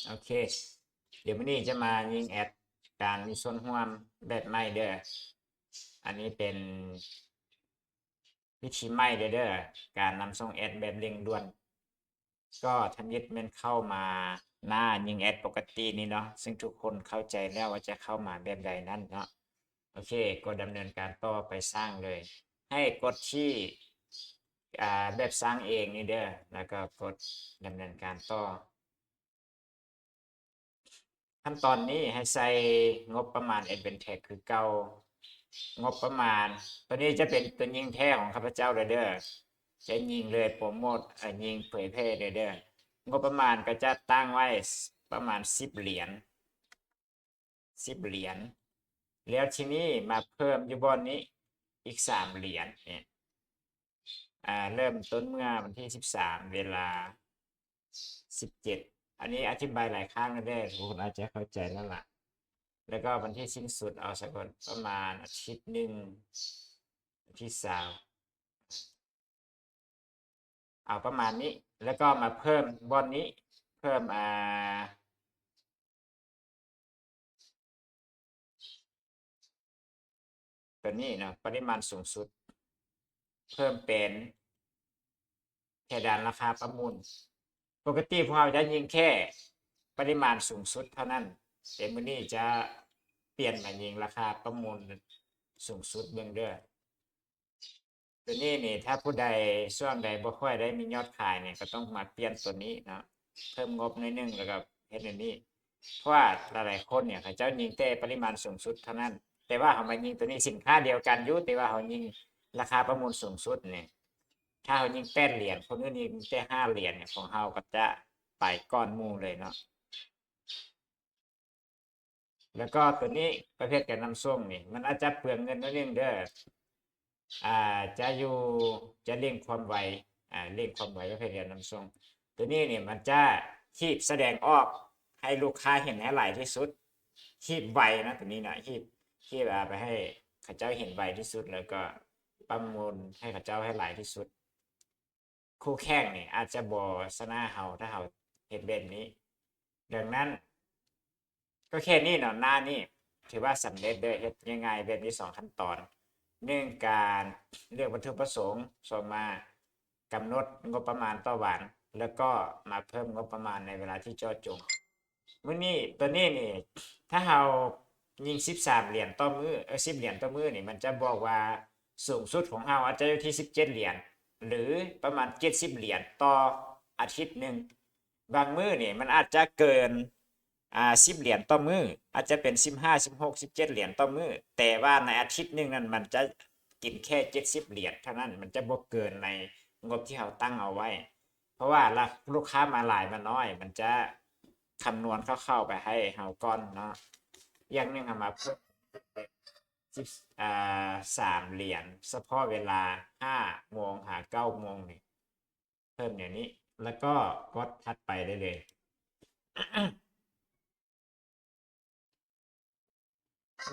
ໂອເຄ ດຽວມື້ນີ້ຈະມາຍິງແອັດການມີສ່ວນຮ່ວມແບບໃໝ່ເດີ້. ອັນນີ້ເປັນວິທີໃໝ່ເດີ້ ເດີ້ ການນຳສົ່ງແອັດແບບເລັ່ງດ່ວນ. ກໍທຳອິດແມ່ນເຂົ້າມາໜ້າຍິງແອັດປົກກະຕິນີ້ເນາະ ຊຶ່ງທຸກຄົນເຂົ້າໃຈແລ້ວວ່າຈະເຂົ້າມາແບບໃດນັ້ນເນາະ. ໂອເຄ ກົດດຳເນີນການຕໍ່ໄປສ້າງເລີຍ. ໃຫ້ກົດທີ່ ອ່າ ແບບສ້າງເອງນີ້ເດີ້ ແລ້ວກໍກົດດຳເນີນການຕໍ່. ຂັ້ນຕອນນີ້ໃຫ້ໃສ່ງົບປະມານ Advantech ຄືເກົ່າ. ງົບປະມານ ຕົວນີ້ຈະເປັນຕົວຍິງແທ້ຂອງຂ້າພະເຈົ້າເດີ້ ຈະຍິງເລີຍ ໂປຣໂມດ ເອີ ຍິງເຜີຍແຜ່ເດີ້. ງົບປະມານກໍຈະຕັ້ງໄວ້ປະມານສິບຫຼຽນ ສິບຫຼຽນ. ແລ້ວທີນີ້ມາເພີ່ມຢູ່ບ່ອນນີ້ອີກສາມຫຼຽນນີ້ ອ່າ ເລີ່ມຕົ້ນເມື່ອວັນທີສິບສາມ ເວລາສິບເຈັດ. ອັນນີ້ອະທິບາຍຫຼາຍຄັ້ງແລ້ວເດີ້ ທຸກຄົນອາດຈະເຂົ້າໃຈແລ້ວລະ. ແລ້ວກໍວັນທີສິ້ນສຸດ ເອົາສາກ່ອນ ປະມານອາທິດໜຶ່ງ ວັນທີຊາວ ເອົາປະມານນີ້ ແລ້ວກໍມາເພີ່ມບ່ອນນີ້ ເພີ່ມ ອ່າ ຕົວນີ້ເນາະ ປະລິມານສູງສຸດ ເພີ່ມເປັນເພດານລາຄາປະມູນ. ປົກກະຕິພວກເຮົາຈະຍິງແຄ່ປະລິມານສູງສຸດເທົ່ານັ້ນ, ແຕ່ມື້ນີ້ຈະປ່ຽນມາຍິງລາຄາປະມູນສູງສຸດເບິ່ງເດີ້. ຕົວນີ້ນີ້ ຖ້າຜູ້ໃດຊ່ວງໃດບໍ່ຄ່ອຍໄດ້ມີຍອດຂາຍນີ້ ກໍຕ້ອງມາປ່ຽນຕົວນີ້ເນາະ, ເພີ່ມງົບໜ້ອຍໜຶ່ງ ແລ້ວກໍເຮັດແນວນີ້. ເພາະວ່າຫຼາຍໆຄົນນີ້ ເຂົາເຈົ້າຍິງແຕ່ປະລິມານສູງສຸດເທົ່ານັ້ນ, ແຕ່ວ່າເຮົາມາຍິງຕົວນີ້ ສິນຄ້າດຽວກັນຢູ່ ແຕ່ວ່າເຮົາຍິງລາຄາປະມູນສູງສຸດນີ້ ຖ້າເຮົາຍິງແປດຫຼຽນ ຄົນອື່ນຍິງແຕ່ຫ້າຫຼຽນນີ້ ຂອງເຮົາກໍຈະໄປກ່ອນໝູ່ເລີຍເນາະ. ແລ້ວກໍຕົວນີ້ ປະເພດການນຳສົ່ງນີ້ ມັນອາດຈະເປືອງເງິນໜ້ອຍໜຶ່ງເດີ້ ອ່າ ຈະຢູ່ ຈະເລັ່ງຄວາມໄວ ອ່າ ເລັ່ງຄວາມໄວປະເພດການນຳສົ່ງ. ຕົວນີ້ນີ້ ມັນຈະຮີບສະແດງອອກໃຫ້ລູກຄ້າເຫັນໃຫ້ຫຼາຍທີ່ສຸດ, ຮີບໄວນະ ຕົວນີ້ນະ ຮີບ ຮີບ ອ່າ ໄປໃຫ້ເຂົາເຈົ້າເຫັນໄວທີ່ສຸດ ແລ້ວກໍປະມູນໃຫ້ເຂົາເຈົ້າໃຫ້ຫຼາຍທີ່ສຸດ. ຄູ່ແຂ່ງນີ້ອາດຈະບໍ່ຊະນະເຮົາ ຖ້າເຮົາເຮັດແບບນີ້. ດັ່ງນັ້ນ ກໍແຄ່ນີ້ເນາະ, ໜ້ານີ້ຖືວ່າສຳເລັດເດີ້. ເຮັດງ່າຍໆແບບນີ້ສອງຂັ້ນຕອນ, ໜຶ່ງ ການເລືອກວັດຖຸປະສົງ, ສອງ ມາກຳນົດງົບປະມານຕໍ່ວັນ ແລ້ວກໍມາເພີ່ມງົບປະມານໃນເວລາທີ່ເຈາະຈົງ. ມື້ນີ້ ຕົວນີ້ນີ້ ຖ້າເຮົາຍິງສິບສາມຫຼຽນຕໍ່ມື້ ເອີ ສິບຫຼຽນຕໍ່ມື້ນີ້ ມັນຈະບອກວ່າສູງສຸດຂອງເຮົາອາດຈະຢູ່ທີ່ສິບເຈັດຫຼຽນ ຫຼື ປະມານເຈັດສິບຫຼຽນຕໍ່ອາທິດໜຶ່ງ. ບາງມື້ນີ້ມັນອາດຈະເກີນ ອ່າ ສິບຫຼຽນຕໍ່ມື້, ອາດຈະເປັນສິບຫ້າ ສິບຫົກ ສິບເຈັດຫຼຽນຕໍ່ມື້, ແຕ່ວ່າໃນອາທິດໜຶ່ງນັ້ນ ມັນຈະກິນແຄ່ເຈັດສິບຫຼຽນເທົ່ານັ້ນ, ມັນຈະບໍ່ເກີນໃນງົບທີ່ເຮົາຕັ້ງເອົາໄວ້. ເພາະວ່າລາ ລູກຄ້າມາຫຼາຍມານ້ອຍ ມັນຈະຄຳນວນຄ່າວໆໄປໃຫ້ເຮົາກ່ອນເນາະ. ຢ່າງໜຶ່ງ ເຮົາມາເພີ່ມ ສິບ ອ່າ ສາມຫຼຽນ ສະເພາະເວລາຫ້າໂມງຫາເກົ້າໂມງນີ້ ເພີ່ມແນວນີ້ ແລ້ວກໍກົດຖັດໄປໄດ້ເລີຍ.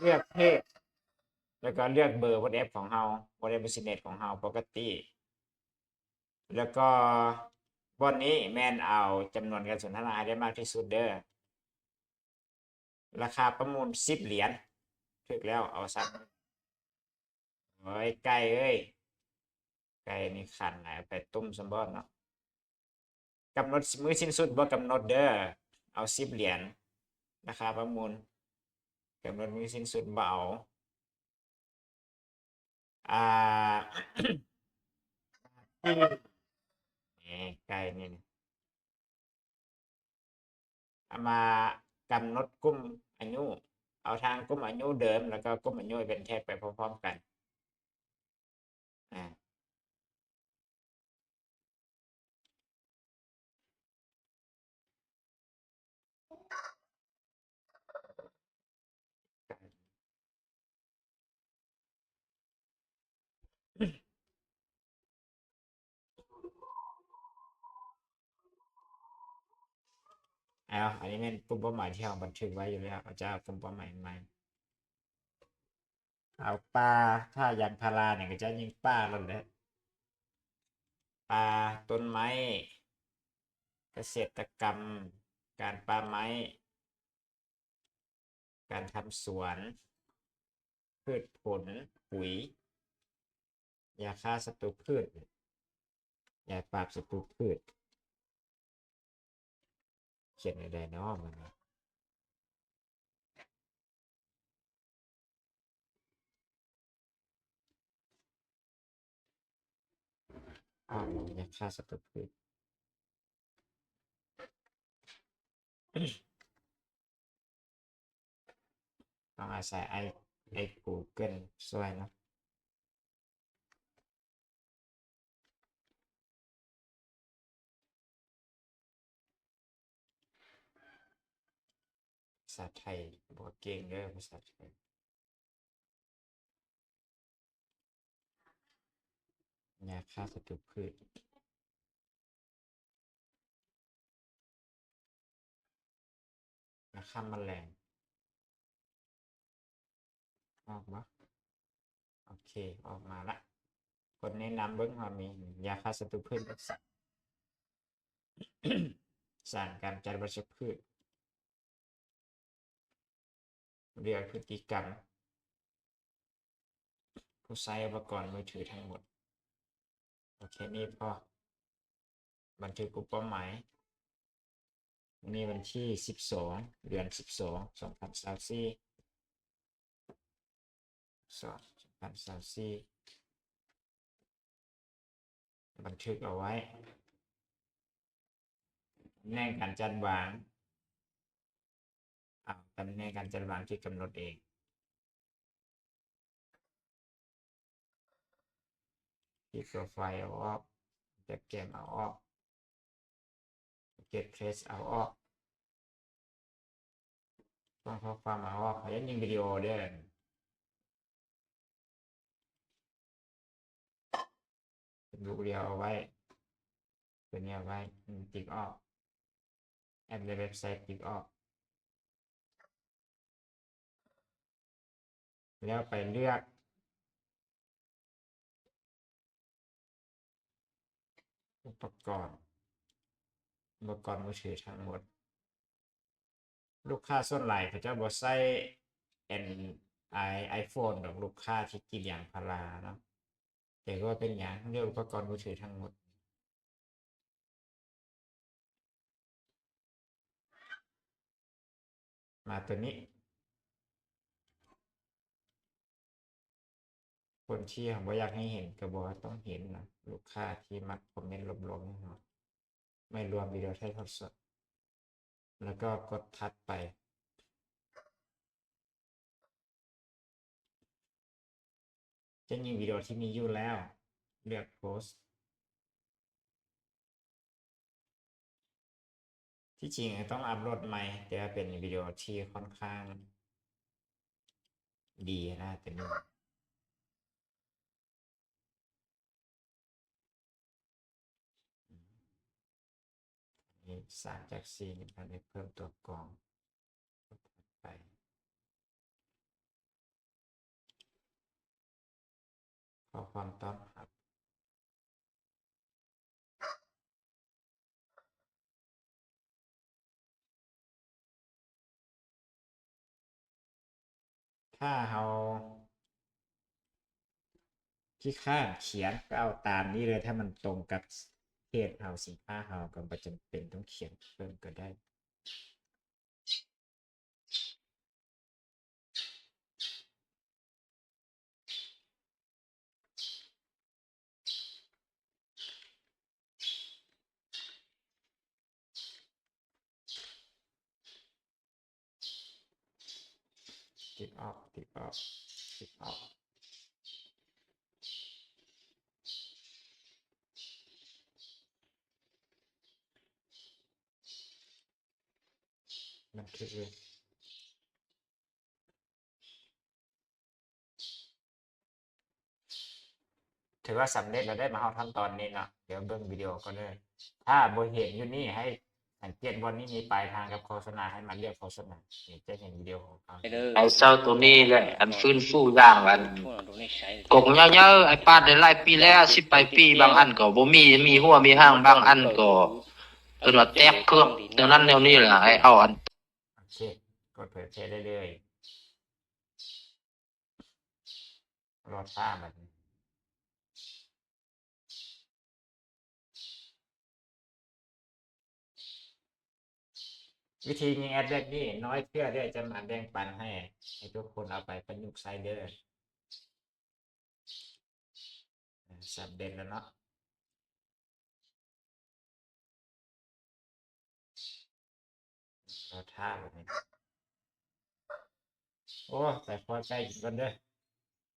ເລືອກເພດ ແລ້ວກໍເລືອກເບີ WhatsApp ຂອງເຮົາ, WhatsApp Business ຂອງເຮົາປົກກະຕິ. ແລ້ວກໍບ່ອນນີ້ແມ່ນເອົາຈຳນວນການສົນທະນາໃຫ້ໄດ້ມາກທີ່ສຸດເດີ້. ລາຄາປະມູນສິບຫຼຽນ. ຖືກແລ້ວ, ເອົາຊັ້ນ. ໂອ້ຍ ໄກ່ເອີຍ, ໄກ່ນີ້ຂັນຫຼາຍ, ເອົາໄປຕົ້ມຊຳບໍດເນາະ. ກຳນົດມື້ສິ້ນສຸດບໍ່ກຳນົດເດີ້, ເອົາສິບຫຼຽນ. ລາຄາປະມູນ ກຳນົດມື້ສິ້ນສຸດບໍ່ເອົາ. ອ່າ ນີ້ ໄກ່ນີ້ ເອົາມາກຳນົດກຸ່ມອາຍຸ, ເອົາທັງກຸ່ມອາຍຸເດີມ ແລ້ວກໍກຸ່ມອາຍຸ Advantech ໄປພ້ອມໆກັນ. ອ່າ ເອົາ ອັນນີ້ແມ່ນກຸ່ມເປົ້າໝາຍທີ່ເຮົາບັນທຶກໄວ້ຢູ່ແລ້ວ, ເຮົາຈະເອົາກຸ່ມເປົ້າໝາຍໃໝ່. ເອົາປ່າ, ຖ້າຢາງພາລານີ້ກໍຈະຍິງປ່າໂລດແຫຼະ. ປ່າ, ຕົ້ນໄມ້, ກະເສດຕະກຳ, ການປ່າໄມ້, ການທຳສວນ, ພືດຜົນ, ປຸຍ, ຢາຂ້າສັດຕູພືດ, ຢາປາບສັດຕູພືດ. ຂຽນແນວໃດເນາະມັນ? ເອົາ ຢາຂ້າສັດຕູພືດ. ຕ້ອງອາໄສໄອ້ ໄອ້ Google ຊ່ວຍເນາະ. ພາສາໄທບໍ່ເກັ່ງເດີ ພາສາໄທ. ຢາຂ້າສັດຕູພືດ. ຢາຂ້າມະແລງ ອອກບໍ່? ໂອເຄ ອອກມາລະ. ກົດແນະນຳເບິ່ງວ່າມີຢາຂ້າສັດຕູພືດ ສານກຳຈັດວັດຊະພືດ. ເລືອກພຶດຕິກຳ ຜູ້ໃຊ້ອຸປະກອນມືຖືທັງໝົດ. ເອົາແຄ່ນີ້ພໍ. ບັນທຶກກຸ່ມເປົ້າໝາຍ ມື້ນີ້ວັນທີສິບສອງ ເດືອນສິບສອງ ສອງພັນຊາວສີ່ ສອງ ສອງພັນຊາວສີ່ ບັນທຶກເອົາໄວ້. ຕຳແໜ່ງການຈັດວາງ ເອົາຕຳແໜ່ງການຈັດວາງທີ່ກຳນົດເອງ. ຄລິກໂປຣໄຟລ໌ເອົາອອກ, ແບັກແກຣາວເອົາອອກ, ເກັບເພຈເອົາອອກ, ຟອນຂໍ້ຄວາມເອົາອອກ. ເຮັດຍິງວິດີໂອເດີ. ເປັນລູກດຽວເອົາໄວ້ ຕົວນີ້ເອົາໄວ້ ຕິກອອກ. ແອັບ ແລະ ເວັບໄຊຕິກອອກ ແລ້ວໄປເລືອກອຸປະກອນ ອຸປະກອນມືຖືທັງໝົດ. ລູກຄ້າສ່ວນຫຼາຍເຂົາເຈົ້າບໍ່ໃຊ້ແອນ ໄອ ໄອໂຟນດອກ ລູກຄ້າທີ່ກຣີດຢາງພາລາເນາະ. ແຕ່ວ່າເປັນຫຍັງ ເລືອກອຸປະກອນມືຖືທັງໝົດ. ມາຕົວນີ້ ຄົນທີ່ເຮົາບໍ່ຢາກໃຫ້ເຫັນກໍບໍ່ຕ້ອງເຫັນນະ, ລູກຄ້າທີ່ມັກຄອມເມັນລົບໆໃຫ້ເຮົາ. ໄມ່ລວມວິດີໂອຖ່າຍທອດສົດ ແລ້ວກໍກົດຖັດໄປ. ຈະຍິງວິດີໂອທີ່ມີຢູ່ແລ້ວ ເລືອກໂພສ. ທີ່ຈິງຕ້ອງອັບໂຫຼດໃໝ່ ແຕ່ວ່າເປັນວິດີໂອທີ່ຂ້ອນຂ້າງດີນະ ຕົວນີ້. ນີ້ ສາມຈາກສີ່ ອັນນີ້ເພີ່ມຕົວກອງໄປ. ຂໍ້ຄວາມຕ້ອນຮັບ. ຖ້າເຮົາຂີ້ຄ້ານຂຽນ ກໍເອົາຕາມນີ້ເລີຍ, ຖ້າມັນຕົງກັບເພຈເຮົາ, ສິນຄ້າເຮົາ, ກໍບໍ່ຈຳເປັນຕ້ອງຂຽນເພີ່ມກໍໄດ້. ຕິດອອກ ຕິດອອກ ຕິດອອກ. ບັນທຶກເລີຍ. ຖືວ່າສຳເລັດແລ້ວເດ້ ມາຮອດຂັ້ນຕອນນີ້ເນາະ. ດຽວເບິ່ງວິດີໂອກ່ອນເດີ. ຖ້າບໍ່ເຫັນຢູ່ນີ້ ໃຫ້ສັງເກດບ່ອນນີ້ມີປາຍທາງກັບໂຄສະນາ, ໃຫ້ມາເລືອກໂຄສະນາ. ນີ້ຈະເຫັນວິດີໂອຂອງເຮົາ. ໄອ້ເຊົາໂຕນີ້ແຫຼະ ອັນຟື້ນຟູຢ່າງອັນ ກົກເຍີ້ຍໆ ໄອ້ປາດໄດ້ຫຼາຍປີແລ້ວ ສິບປາຍປີ, ບາງອັນກໍບໍ່ມີ ມີຫົວມີຫາງ, ບາງອັນກໍ ເອີ້ນວ່າແຕກເຄື່ອງແນວນັ້ນແນວນີ້ແຫຼະ ໃຫ້ເອົາອັນ ໂອເຄ ກົດເຜີຍແຜ່ໄດ້ເລີຍ. ລໍຖ້າບັດນີ້ ວິທີຍິງແອັດແບບນີ້ ນ້ອຍເທື່ອເອື້ອຍຈະມາແບ່ງປັນໃຫ້ ໃຫ້ທຸກຄົນເອົາໄປປະຍຸກໃຊ້ເດີ້. ສຳເລັດແລ້ວເນາະ. ລໍຖ້າບັດນີ້. ໂອ້ ໄປພໍໃກ້ກິນກ່ອນເດີ້.